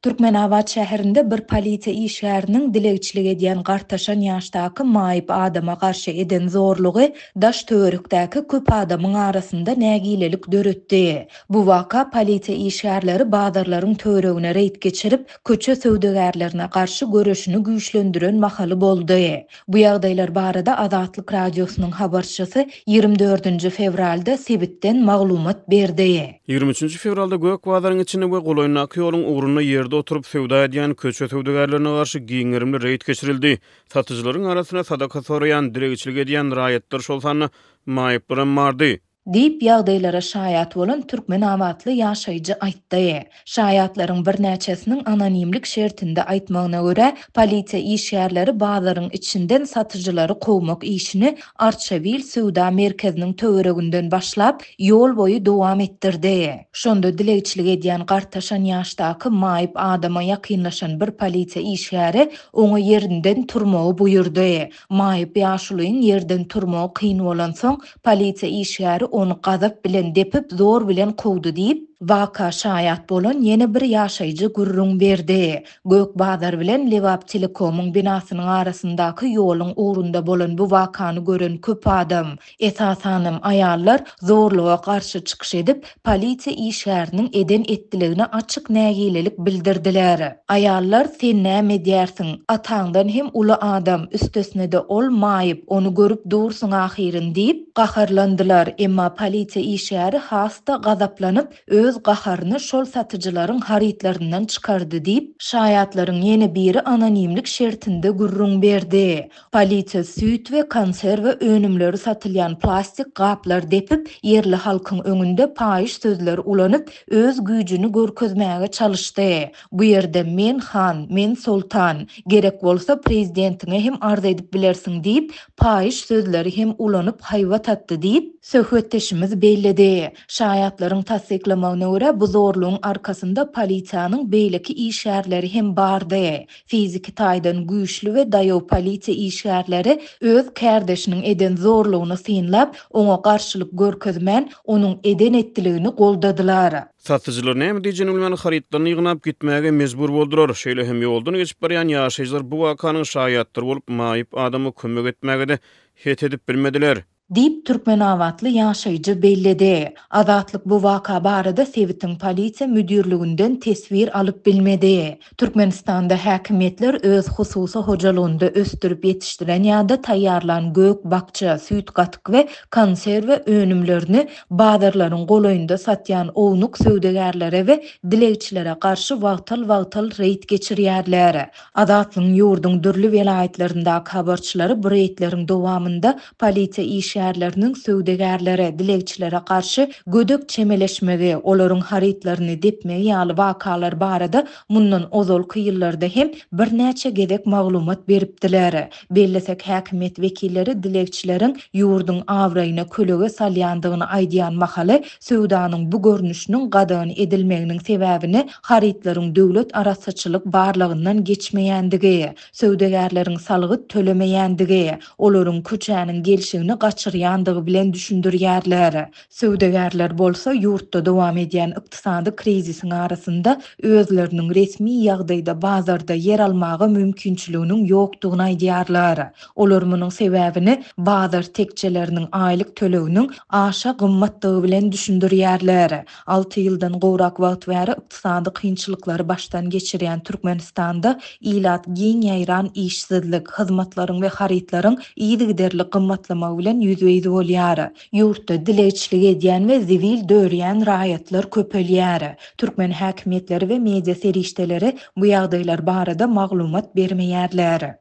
Türkmenabat şäherinde bir polisiýa işgäriniň dilegçilik edýän gartaşan ýaşdaky maýyp adama garşy eden zorlugy daş-töwerekdäki köp adamyň arasynda nägilelik döretdi. Bu waka polisiýa işgärleri bazarlaryň töweregine reýd geçirip, köçe söwdagärlerine garşy göreşini güýçlendiren mahaly boldy. Bu ýagdaýlar barada Azatlyk Radiosynyň habarçysy 24-nji fewralda sebitden maglumat berdi. 23-nji fewralda Gök bazaryň içinde we golaýyndaky ýoluň ugrunda ýerde oturyp söwda edýän köçe söwdagärlerine garşy giň gerimli reýd geçirildi. Satyjylaryň arasynda sadaka soraýan, dilegçilik edýän raýatlar, şol sanda maýyplaram bardy. Diýip, ýagdaýlara şaýat bolan türkmenabatly ýaşaýjy aýtdy. Şaýatlaryň birnäçesiniň anonimlik şertinde aýtmagyna görä, polisiýa işgärleri bazaryň içinden satyjylary kowmak işini Arçabil söwda merkeziniň töwereginden başlap, ýol boýy dowam etdirdi. Şonda dilegçilik edýän gartaşan ýaşdaky maýyp adama ýakynlaşan bir polisiýa işgäri oňa ýerinden turmagy buýurdy. Maýyp ýaşulyň ýerden turmagy kyn bolansoň, polisiýa işgäri ony gazap bilen depip, zor bilen kowdy diýip, waka şaýat bolan ýene bir ýaşaýjy gürrüň berdi. Gök bazar bilen Lebaptelekomyň binasynyň arasyndaky ýoluň ugrunda bolan bu wakany gören köp adam, esasanam aýallar zorluga garşy çykyş edip, polisiýa işgäriniň eden-etdiligine açyk nägilelik bildirdiler. Aýallar, Sen näme edýärsiň? Ataňdan hem uly adam, üstesine-de ol maýyp, ony görüp dursuň ahyryn diýip, gaharlandylar. Emma polisiýa işgäri has-da gazaplanyp, öz gaharyny şol satyjylaryň harytlaryndan çykardy diýip, şaýatlaryň ýene biri anonimlik şertinde gürrüň berdi. Polisiýa süýt we konserwa önümleri satylýan plastik gaplar depip, ýerli halkyň öňünde paýyş sözler ulanyp, öz güýjüni görkezmäge çalyşdy. Bu ýerde men han, men soltan, gerek bolsa prezidentiňe hem arz edip bilersiň diýip, paýyş sözleri hem ulanyp haýbat atdy diýip, söhbetdeşimiz belledi. Şaýatlaryň tassyklamagyna görä, bu zorlugyň arkasynda polisiýanyň beýleki işgärleri hem bardy. Fiziki taýdan güýçli we daýaw polisiýa işgärleri öz kärdeşiniň eden zorlugyny synlap, oňa garşylyk görkezmän, onuň eden-etdiligini goldadylar. Satyjylar näme diýjegini bilmän, harytlaryny ýygnap gitmäge mejbur boldular. Şeýle hem ýoldan geçip barýan ýaşaýjylar bu wakanyň şaýatlary bolup, maýyp adama kömek etmäge-de het edip bilmediler. Diýip, türkmenabatly ýaşaýjy belledi. Azatlyk bu waka barada sebitiň polisiýa müdirliginden teswir alyp bilmedi. Türkmenistanda häkimiýetler öz hususy hojalygynda ösdürip ýetişdiren ýa-da taýýarlan gök-bakja, süýt-gatyk we konserwa önümlerini bazarlaryň golaýynda satýan ownuk söwdagärlere we dilegçilere garşy wagtal-wagtal reýd geçirýärler. Azatlygyň ýurduň dürli welaýatlaryndaky habarçylary bu reýdleriň dowamynda Polisiýa işgärleriniň söwdagärlere, dilegçilere garşy gödek çemeleşmegi, olaryň harytlaryny depmegi ýaly wakalar barada mundan ozalky ýyllarda hem birnäçe gezek maglumat beripdiler. Bellesek, häkimiýet wekilleri dilegçileriň ýurduň abraýyna kölege salýandygyny aýdýan mahaly, söwdanyň bu görnüşiniň gadagan edilmeginiň sebäbini harytlaryň döwlet arassaçylyk barlagyndan geçmeýändigi, söwdagärleriň salgyt tölemeýändigi, olaryň köçäniň gelşigini gaçyrýandygy bilen düşündirýärler. Söwdagärler bolsa ýurtda dowam edýän ykdysady krizisiň arasynda özleriniň resmi ýagdaýda bazarda ýer almaga mümkinçiliginiň ýokdugyny aýdýarlar. Olar munuň sebäbini bazar tekjeleriniň aýlyk töleginiň aşa gymmatdygy bilen düşündirýärler. Alty ýyldan gowrak wagt bäri ykdysady kynçylyklary başdan geçirýän Türkmenistanda ilat giň ýaýran işsizlik, hyzmatlaryň we harytlaryň yzygiderli gymmatlamagy bilen ýüzbe-ýüz bolýar. Ýurtda dilegçilik edýän we zibil dörýän raýatlar köpelýär. Türkmen häkimiýetleri we media serişdeleri bu ýagdaýlar barada maglumat bermeýärler.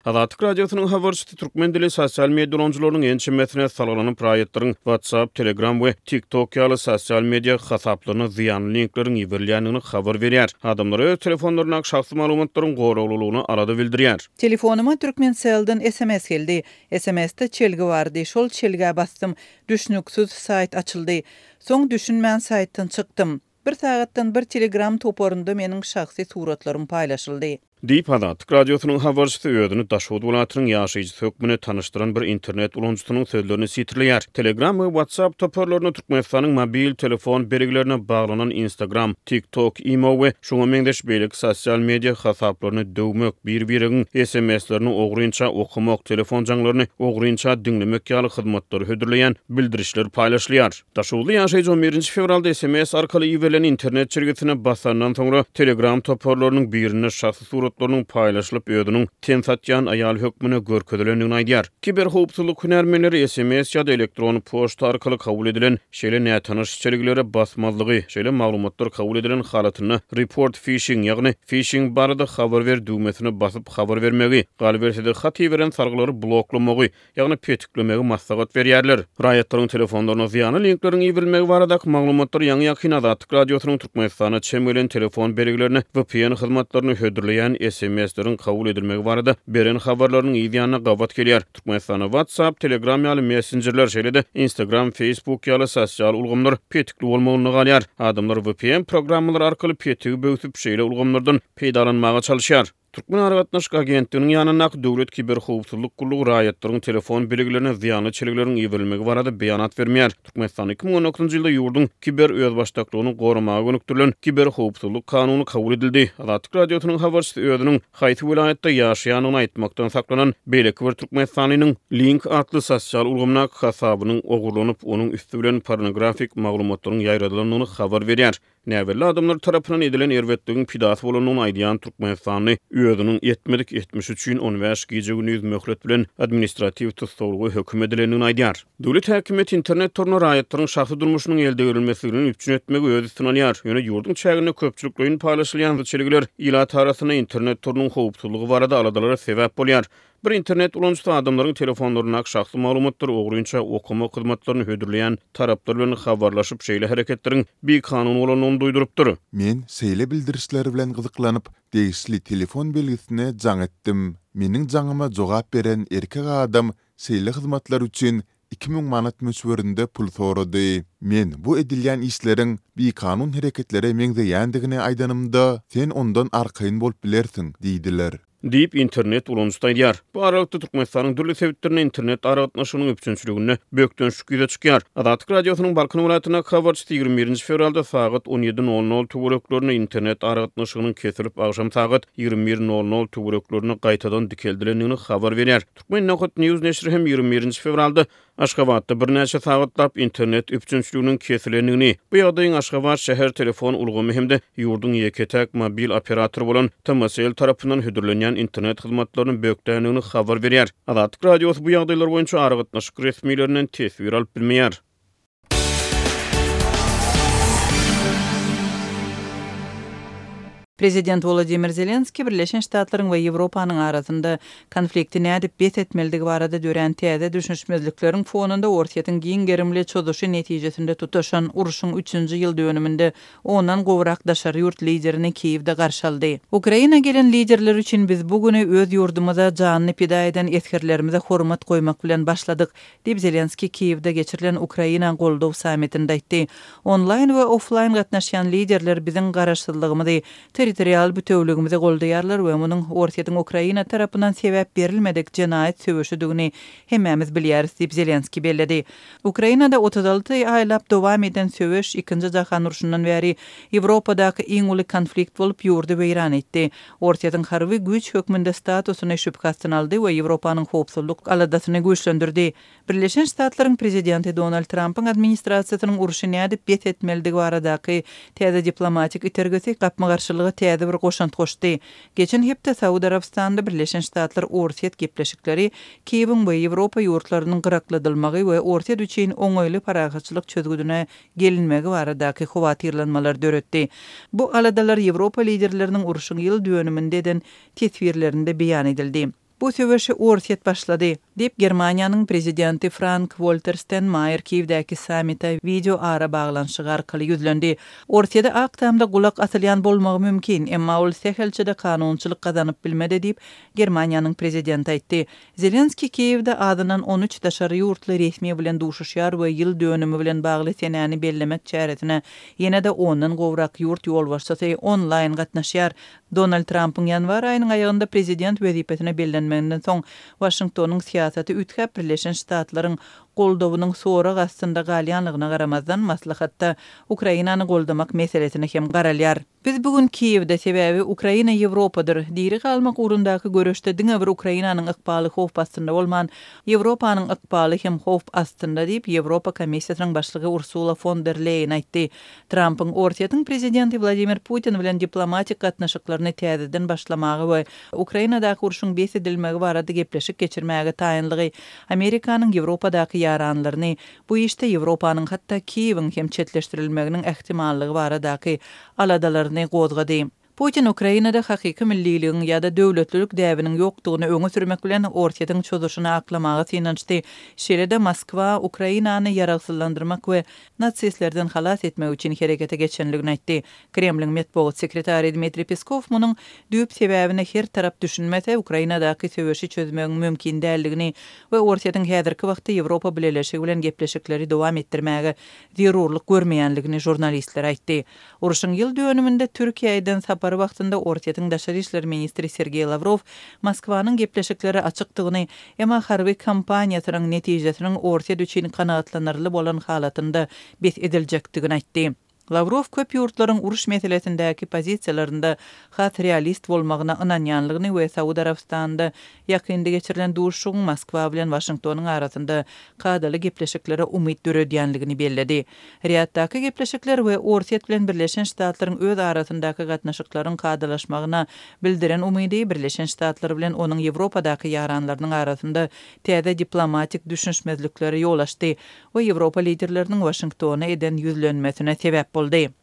Azatlyk Radiosynyň habarçysy türkmen dili sosial media ulanyjylarynyň ençemesine salgylanyp, raýatlaryň WhatsApp, Telegram we TikTok ýaly sosial media hasaplaryna zyýanly linkleriň iberilýändigini habar berýär. Adamlar öz telefonlaryndaky şahsy maglumatlaryň goraglylygyna alada bildirýär. Telefonyma Turkmencellden sms geldi. SMS-de çelgi bardy. Şol çelgä basdym. Düşnüksiz saýt açyldy. Soň düşünmän saýtdan çykdym. Bir sagatdan bir telegram toparynda meniň şahsy suratlarym paýlaşyldy. Diýip, Azatlyk Radiosynyň habarçysy özüni Daşoguz welaýatynyň ýaşaýjysy hökmünde tanyşdyran bir internet ulanyjysynyň sözlerini sitirleýär. Telegram we WhatsApp toparlarynda Türkmenistanyň mobil telefon belgilerine baglanan Instagram, TikTok, Imo we şuňa meňzeş beýleki sosial media hasaplaryny döwmek, bir-biregiň SMS-lerini ogrynça okamak, telefon jaňlaryny ogrynça diňlemek ýaly hyzmatlary hödürleýän bildirişler paýlaşylýar. Daşoguzly ýaşaýjy on birinji fewralda sms arkaly iberilen internet çelgisine basandan soňra, Telegram toparlarynyň birinde şahsy suratlarynyň paýlaşylyp, özüniň ten satýan aýal hökmünde görkezilendigini aýdýar. Kiberhowpsuzlyk hünärmenleri sms ýa-da elektron poçta arkaly kabul edilen şeýle nätanyş çelgilere basmazlygy, şeýle maglumatlar kabul edilen halatynda Report Phishing, ýagny fişing barada habar ber düwmesine basyp habar bermegi, galyberse-de hat iberen salgylary bloklamagy, ýagny petiklemegi maslahat berýärler. Raýatlaryň telefonlaryna zyýanly linkleriň iberilmegi baradaky maglumatlar ýaňy-ýakyn Azatlyk Radiosynyň Türkmenistana çem gelen telefon belgilerine vpn hyzmatlaryny hödürleýän SMS-leriň kabul edilmegi barada beren habarlarynyň yz ýanyna gabat gelýär. Türkmenistanda WhatsApp, Telegram ýaly messenjerler, şeýle-de Instagram, Facebook ýaly sosial ulgamlar petikli bolmagynda galýar. Adamlar vpn programmalary arkaly petigi böwsüp, şeýle ulgamlardan peýdalanmaga çalyşýar. Türkmen aragatnaşyk agentliginiň ýanyndaky Döwlet kiberhowpsuzlyk gullugy raýatlaryň telefon belgilerine zyýanly çelgileriň iberilmegi barada beýanat bermeýär. Türkmenistanda 2019-njy ýylda ýurduň kiber özbaşdaklygyny goramaga gönükdirilen Kiberhowpsuzlyk kanuny kabul edildi. Azatlyk Radiosynyň habarçysy özüniň haýsy welaýatda ýaşaýandygyny aýtmakdan saklanan beýleki bir türkmenistanlynyň Link atly sosial ulgamdaky hasabynyň ogurlanyp, onuň üsti bilen pornografik maglumatlaryň ýaýradylandygyny habar berýär. Näbelli adamlar tarapyndan edilen erbetligiň pidasy bolandygyny aýdýan türkmenistanly özüniň etmedik etmişi üçin on bäş gije-gündiz möhlet bilen administratiw tussaglyga höküm edilendigini aýdýar. Döwlet häkimiýeti internet toruna raýatlaryň şahsy durmuşynyň eldegrilmesizligini üpjün etmegi öz üstüne alýar. Ýöne ýurduň çäginde köpçülikleýin paýlaşylýan çelgiler ilat arasynda internet torunyň howpsuzlygy barada aladalara sebäp bolýar. Bir internet ulanyjysy adamlaryň telefonlaryndaky şahsy maglumatlary ogrynça okamak hyzmatlaryny hödürleýän taraplar bilen habarlaşyp, şeýle hereketleriň bikanun bolandygyny duýdurypdyr. Men şeýle bildirişler bilen gyzyklanyp, degişli telefon belgisine jaň etdim. Meniň jaňyma jogap beren erkek adam şeýle hyzmatlar üçin 2000 manat möçberinde pul sorady. Men bu edilýän işleriň bikanun hereketlere meňzeýändigini aýdanymda, sen ondan arkaýyn bolup bilersiň diýdiler. Diýip, internet ulanyjysy aýdýar. Bu aralykda, Türkmenistanyň dürli sebitlerinde internet aragatnaşygynyň üpjünçiliginde bökdençlik ýüze çykýar. Azatlyk Radiosynyň Balkan welaýatyndaky habarçysy 21 nji fewralda sagat 17 nol nol töwereklerinde internet aragatnaşygynyň kesilip, agşam sagat 21 nol nol töwereklerinde gaýtadan dikeldilendigini habar berýär. Turkmen. News neşiri hem 21 nji fewralda Aşgabatda birnäçe sagatlap internet üpjünçiliginiň kesilendigini, bu ýagdaýyň Aşgabat şäher telefon ulgamy hem-de ýurduň ýeke-täk mobil operatory bolan TMSL tarapyndan hödürlenýän internet hyzmatlaryny bökdändigini habar berýär. Azatlyk Radiosy bu ýagdaýlar boýunça aragatnaşyk resmilerinden teswir alyp bilmeýär. Prezident Wolodymyr Zelenskiý Birleşen Ştatlaryň we Ýewropanyň arasynda konflikti nädip bes etmelidigi barada dörän täze düşünişmezlikleriň fonunda Orsýetiň giň gerimli çozuşy netijesinde tutaşan urşuň üçünji ýyl dönüminde ondan gowrak daşary ýurt liderini Kiýewde garşy aldy. Ukraina gelen liderler üçin biz bu güni öz ýurdumyza janyny pida eden esgerlerimize hormat goýmak bilen başladyk, diýip, Zelenskiý Kiýewde geçirilen Ukraina goldaw sammitinde aýtdy. Onlaýn we oflaýn gatnaşýan liderler biziň garaşsyzlygymyzy, territorial bütewligimizi goldaýarlar we munuň Orsýetiň Ukraina tarapyndan sebäp berilmedik jenaýat söweşidigini hemmämiz bilýäris diýip, Zelenskiý belledi. Ukrainada 36 aýlap dowam eden söweş Ikinji jahan urşundan bäri Ýewropadaky iň uly konflikt bolup, ýurdy weýran etdi. Orsýetiň harby güýç hökmünde statusyny şübhe astyna aldy we Ýewropanyň howpsuzlyk aladasyny güýçlendirdi. Birleşen Ştatlaryň prezidenti Donald Trampyň administrasiýasynyň urşy nädip bes etmelidigi baradaky täze diplomatik itergisi gapma-garşylyga täze bir goşant goşdy. Geçen hepde Saud Arabystanyda Birleşen Ştatlar-Orsýet gepleşikleri Kiýewiň we Ýewropa ýurtlarynyň gyrakladylmagy we Orsýet üçin oňaýly parahatçylyk çözgüdine gelinmegi baradaky howatyrlanmalary döretdi. Bu aladalar Ýewropa liderleriniň urşuň ýyl dönüminde eden teswirlerinde beýan edildi. Bu söweşi Orsýet başlady, diýip, Germaniýanyň prezidenti Frank-Walter Stenmaýer Kiýewdäki sammite wideo arabaglanyşygy arkaly ýüzlendi. Orsýede Ak Tamda gulak asylýan bolmagy mümkin, emma ol sähelçe-de kanunçylyk gazanyp bilmedi diýip, Germaniýanyň prezidenti aýtdy. Zelenskiý Kiýewde azyndan 13 daşary ýurtly resmi bilen duşuşýar we ýyl dönümi bilen bagly senäni bellemek çäresine ýene-de ondan gowrak ýurt ýolbaşçysy onlaýn gatnaşýar. Donald Trampyň ýanwar aýynyň aýagynda prezident wezipesine bellenmeginden soň, Waşingtonyň syýasaty üýtgäp, Birleşen Ştatlaryň goldawynyň sorag astynda galýanlygyna garamazdan, maslahatda Ukrainany goldamak meselesine hem garalýar. Biz bu gün Kiýewde, sebäbi Ukraina Ýewropadyr. Diri galmak ugrundaky göreşde diňe bir Ukrainanyň ykbaly howp astynda bolman, Ýewropanyň ykbaly hem howp astynda diýip, Ýewropa Komissiýasynyň başlygy Ursula fon der Leýen aýtdy. Trampyň Orsýetiň prezidenti Wladimir Putin bilen diplomatik gatnaşyklaryny täzeden başlamaga we Ukrainadaky urşuň bes edilmegi barada gepleşik geçirmäge taýynlygy Amerikanyň Ýewropadaky ýaranlaryny bu işde Ýewropanyň hatda Kiýewiň hem çetleşdirilmeginiň ähtimallygy baradaky aladalaryny gozgady. Putin Ukrainada hakyky milliligiň ýa-da döwletlilik däbiniň ýokdugyny öňe sürmek bilen, Orsýetiň çozuşyny aklamaga synanyşdy. Şeýle-de Moskwa Ukrainany ýaragsyzlandyrmak we nasistlerden halas etmek üçin herekete geçenligini aýtdy. Kremliň metbugat sekretary Dmitriý Peskow munuň düýp sebäbine her tarap düşünmese, Ukrainadaky söweşi çözmegiň mümkin däldigini we Orsýetiň häzirki wagtda Ýewropa Bileleşigi bilen gepleşikleri dowam etdirmäge zerurlyk görmeýänligini žurnalistlere aýtdy. Urşuň ýyl dönüminde Türkiýä eden sapary wagtynda Orsýetiň daşary işler ministri Sergeý Lawrow Moskwanyň gepleşiklere açykdygyny, emma harby kampaniýasynyň netijesiniň Orsýet üçin kanagatlanarly bolan halatynda bes ediljekdigini aýtdy. Lawrow köp ýurtlaryň uruş meselesindäki pozisiýalarynda has realist bolmagyna ynanýanlygyny we Saud Arabystanynda ýakynda geçirilen duşuşygyň Moskwa bilen Waşingtonyň arasynda kadaly gepleşiklere umyt döredýänligini belledi. Riýaddaky gepleşikler we Orsýet bilen Birleşen Ştatlaryň öz arasyndaky gatnaşyklaryň kadalaşmagyna bildiren umydy Birleşen Ştatlar bilen onuň Ýewropadaky ýaranlarynyň arasynda täze diplomatik düşünişmezliklere ýol açdy we Ýewropa liderleriniň Waşingtona eden ýüzlenmesine sebäp boldy.